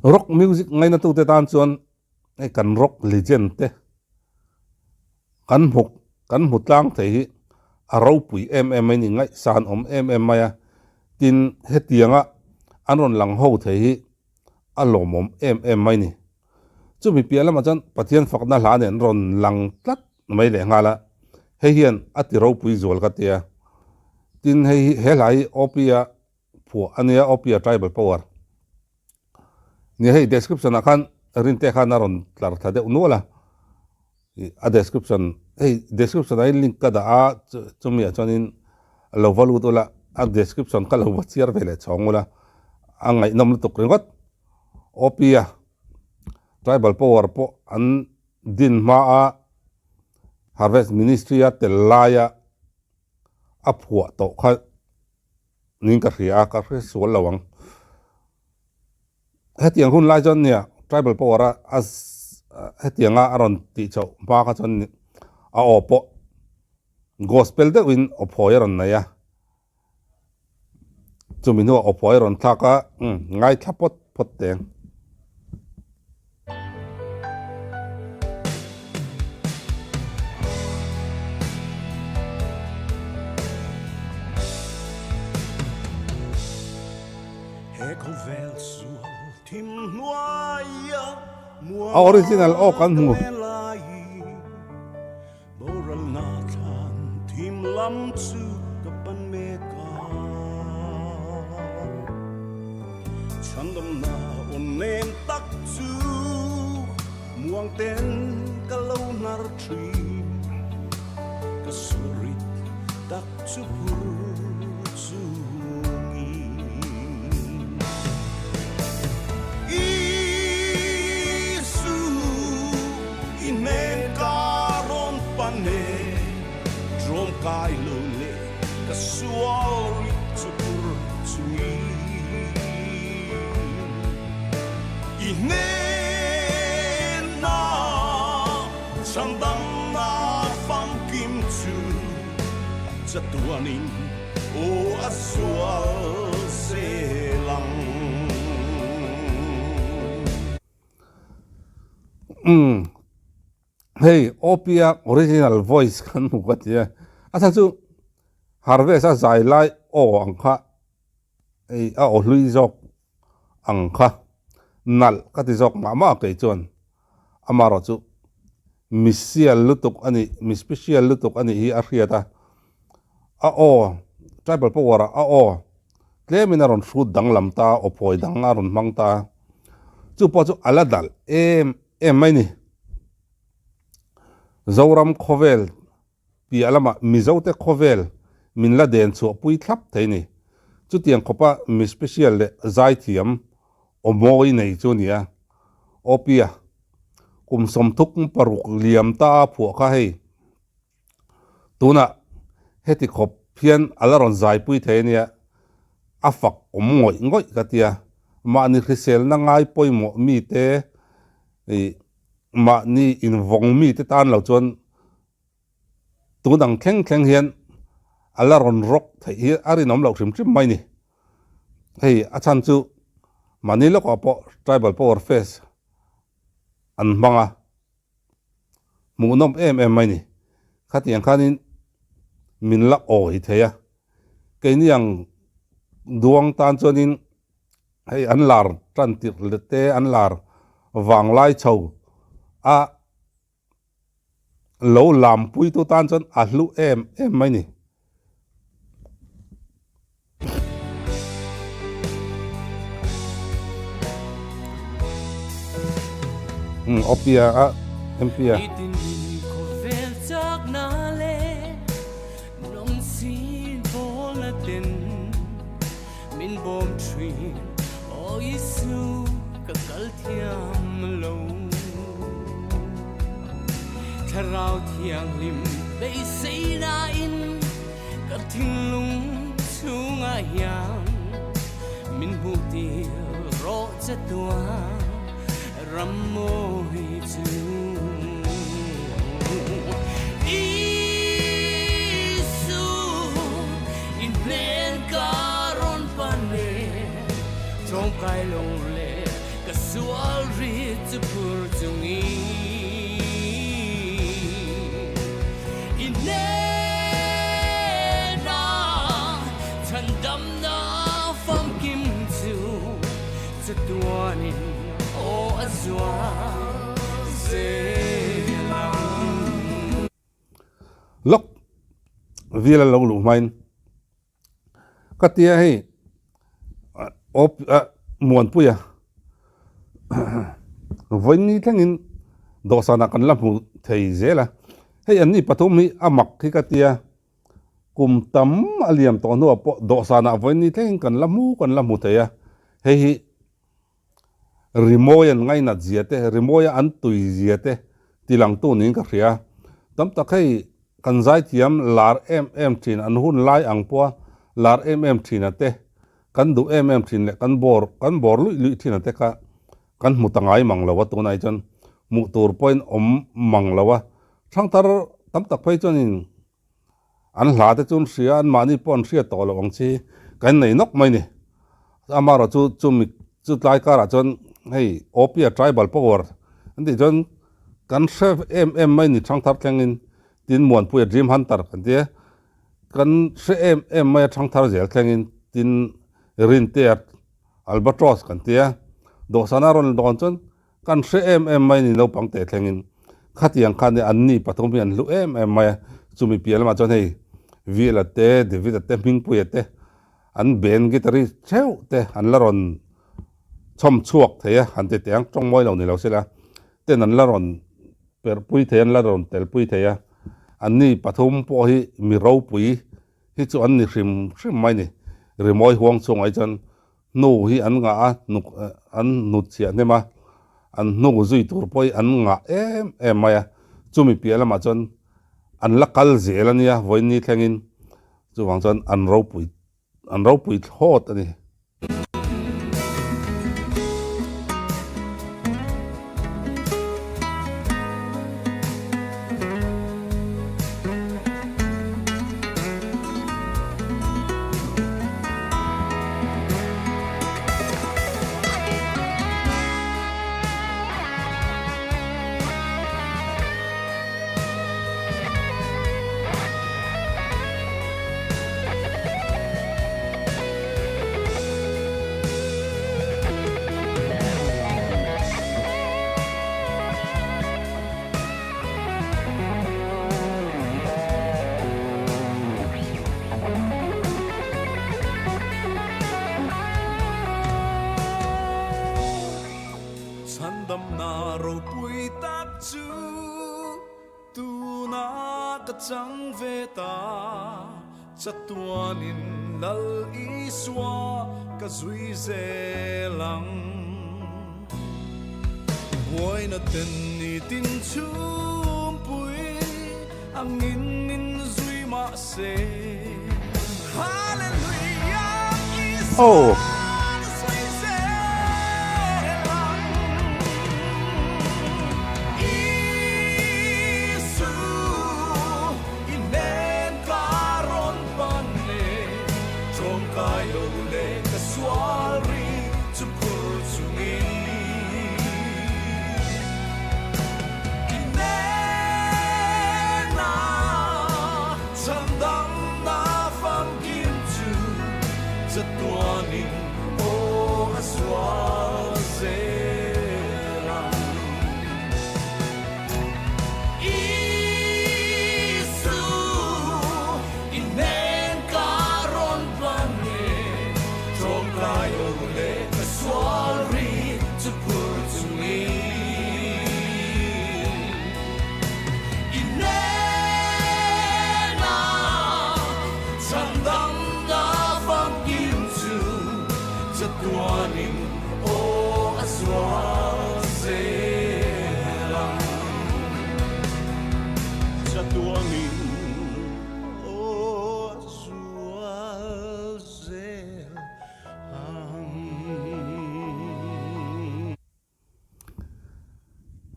Rock music ngainatute tan chuan hei kan rock legend te kan hmu kan hmu tlang thei hi a ropui em em mai a ni, ngaihsan awm em em mai a. Tin, hetianga an rawn lang ho thei hi a lawmawm em em mai a ni. Chumi piah lamah chuan Pathian fakna hla nen rawn lang tlat mai leh nghal a, hei hian a ti ropui zual ka tia. Tin, hei hi he hla hi OP-a phuah a nia, OP-a Tribal Power nia hei description ah khan Rinte khan a rawn tlar thla deuh nual a, ih a description hei description ah hian link ka dah a chumi ah chuanin lo va lut ula a description kha lo va chhiar ve leh chhawng ula a ngaihnawm lutuk ringawt. OP-a Tribal Power pawh an din hmaa Harvest Ministry-a tel laia a phuah tawh kha niin ka hria a, ka hre sual lo ang. Hetiang hun lai chuan nia Tribal Power-a a hetianga a rawn tih chhoh hma kha chuan a aw pawh gospel deuhin aw phawi a rawn nei a. Chumi hnuah aw phawi a rawn thlak a, ngaithla phawt phawt teng. A original aw kan hmu. Boralna thlan thim lam chu ka pan mek a, Chhandamna aw nem tak chu muang ten ka lo hnar thin, Ka sualrit tak chu phur chungin. Isu i hnen ka rawn pan e, Tlawm kai lo leh ka sual rit chu phur chungin. I hnen na chhandamna famkim chu chatuanin Aw a sual zel ang. Umm hei OP-a original voice kan hmu ka ti a, a chhan chu Harvest a zai lai aw ang kha hei a aw hlui zawk ang kha nalh ka ti zawk mah mah kei chuan amaherawh chu mi sial lutuk a nih mi special lutuk a nih hi a hriat a. A aw, tribal power ah a aw tlemin a rawn hrut danglam ta, aw phawi dang a rawn hmang ta. Chu pawh chu a la dalh em em mai ni. Zoram khawvel piah lamah Mizote khawvel min la den chhuah pui thlap thei ni. Chutiang khawpa mi special leh zaithiam aw mawi nei chu a ni a. Awpia, kum 36 liam ta a phuah kha hei. Tunah heti khawp hian a la rawn zaipui thei a nia, a fak awm ngawih ngawih ka tia. Mahni hriselna ngai pawimawh mite ih mahni invawng mite tan lo chuan tun ang thleng thleng hian a la rawn rawk theih hi a rinawm loh hrim hrim mai ni. Hei a chhan chu mahni lawkah pawh Tribal Power Fest an hmang a. Hmuhnawm em em mai ni. Khatiang khanin min la awi thei a. Keini ang duang tan chuanin hei an lar tan tirh leh te an lar vanglai chho a lo lampuitu tan chuan a hlu em em mai ni. Opia a MP a. Thlarau thianghlim beiseinain ka thinlung chhungah hian min hmuh tir rawh che tuan ram mawi chu. Isu in hnen ka rawn pan e, tawngkai lo leh ka. sual rit chu phur chungin i hnenah chhandamna famkim chu chatuanin aw a zual zel ang. Lawk vial a lo luh hmain Ka tia hei op Muanpuia vawiin thlengin dawhsanah kan la hmu thei zel a, hei an ni pathum hi a mak hi ka tia kum tam a liam tawh hnuah pawh dawhsanah vawiin thlengin kan la hmu kan la hmu thei a, hei hi Rimawi an ngainat zia te, rimawia an tui zia te tilangtu niin ka hria. Tam tak hei kan zaithiam lar em em thin, an hun lai ang pawha lar em em thina te, kan duh em em thin leh kan bawr kan bawr luih luih thina te kha kan hmu ta ngai mang lo a, tunah hi chuan hmuh tur pawhin awm mang lo a. Thangthar tam tak phei chuanin An hla te chu an hria, an mahni pawh an hriat tawh loh ang chi kan nei nawk mai ni. Amaherawh chu chumi chu tlai karah chuan hei Opia Tribal Power an tih chuan kan hre em em mai ni Thangthar thlengin tin Muanpuia Dream Hunter kan ti a, kan hre em em mai a Thangthar zel thlengin tin Rintea Albatross kan ti a, dawhsana rawn dawn chuan Kan hre em em mai ni naupang teh thlengin khatiang khan hi an ni pathum hi an hlu em em mai a, chumi piah lamah chuan hei Vila te, David-a te, Hmingpuia te an band guitarist theuh te an la rawn chhawm chhuak thei a, han ti teh ang tawng mawi lo ni lo sela ten an la rawn perh pui thei a, an la rawn tel pui thei a, an ni pathum pawh hi mi ropui hi chu an ni hrim hrim mai ni, rimawi huang chhungah hi chuan Hnu hi an ngah a, hnuk an hnut chhiah hnem a, an hnu zui tur pawh hi an ngah em em mai a, chumi piah lamah chuan an la kal zel a nia vawiin ni thlengin, chuvang chuan an ropui an ropui thlawt a ni. Chhandamna ropui tak chu tuna ka chang ve ta, chatuanin Lal Isua ka zui zel ang. Buaina ten nitin chhumpui angin min zui mah se. Hallelujah Isua Oh. ka zui zel ang. Isu i hnen ka rawn pan e, tlawmkai lo leh ka sual ri chu phur chungin. I hnena chhandamna famkim chu chatuanin aw a sual zel ang. Isu i hnen ka rawn pan e, tlawmkai lo leh ka sual ri chu phur chungin. I hnena chhandamna famkim chu chatuanin aw a zual zel ang. Chatuanin aw a zual zel ang.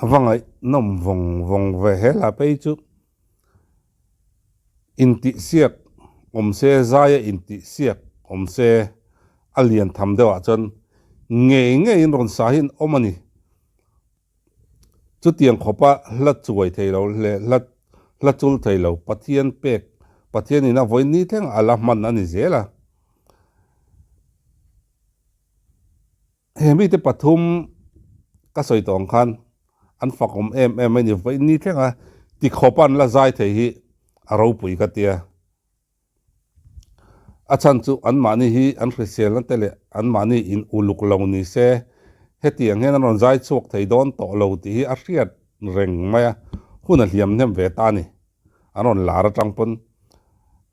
A va ngaihnawm vawng vawng ve he hla phei chu intihsiak awm se, zaia intihsiak awm se a lian tham deuhah chuan. ngei ngeiin rawn sa hi an awm a ni. Chutiang khawpa hla chuai thei lo leh hla hla chul thei lo Pathian pek Pathianin a vawi ni thleng a la hman a ni zel a. He mite pathum ka sawi tawh ang khan an fakawm em em a ni vawi ni thleng a tikhawpa an la zai thei hi a ropui ka tia. A chhan chu anmahni hi an hriselna te leh anmahni in uluk lo ni se, hetiang hian an rawn zai chhuak thei dawn tawh lo tih hi a hriat reng mai a, hun a hliam hnem ve ta a ni. An rawn lar atang pawn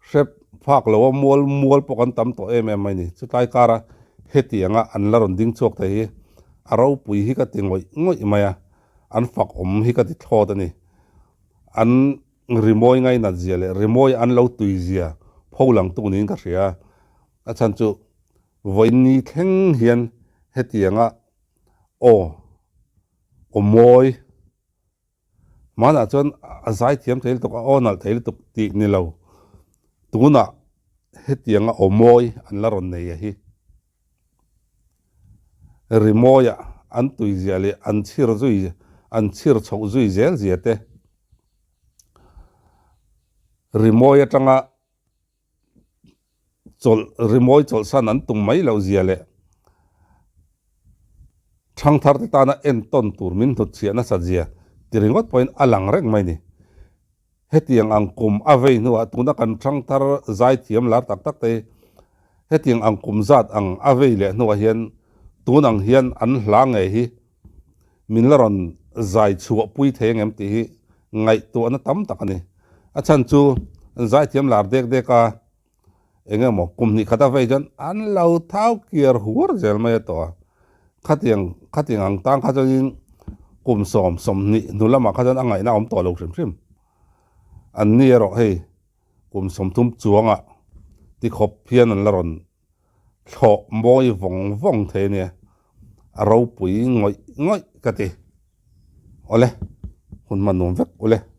hrep phak lo a mual mual pawh kan tam tawh em em mai ni. Chutlai kara hetianga an la rawn ding chhuak thei hi a ropui hi ka ti ngawih ngawih mai a, an fak awm hi ka ti thlawt a ni. An Rimawi ngainat zia leh rimawi an lo tui zia pho langtu niin ka hria. A chhan chu vawiin thleng hian hetianga aw aw mawi hmanah chuan a zai thiam thei lutuk a aw nalh thei lutuk tih ni lo tunah hetianga aw mawi an la rawn nei a hi. Rimawiah an tui zia leh an chhir zui an chhir chhoh zui zel zia te. Rimawi atanga chawlh rimawi chawlhsan an tum mai loh zia leh thangthar te tana entawn tur min hnutchhiah nasat zia ti ringawt pawhin a lang reng mai ni. Hetiang ang kum a vei hnuah tuna kan thangthar zaithiam lar tak tak te hi hetiang ang kum zat ang a vei leh hnuah hian tun ang hian an hla ngei hi min la rawn zai chhuah pui thei angem tih hi ngaihtuahna tam tak a ni. A chhan chu an zaithiam lar dek dek a, eng emaw kum hnih khat a vei chuan an lo thau kiar huar zel mai a tawh a. Khatiang khatiang ang tang kha chuanin kum sawm 20 hnu lamah kha chuan a ngaihna a awm tawh lo hrim hrim. An ni erawh hei kum 30 chuangah tikhawp hian an la rawn thlawh mawi vawng vawng thei a nia, a ropui ngawih ngawih ka ti. Awle, hun hman nuam vek ule.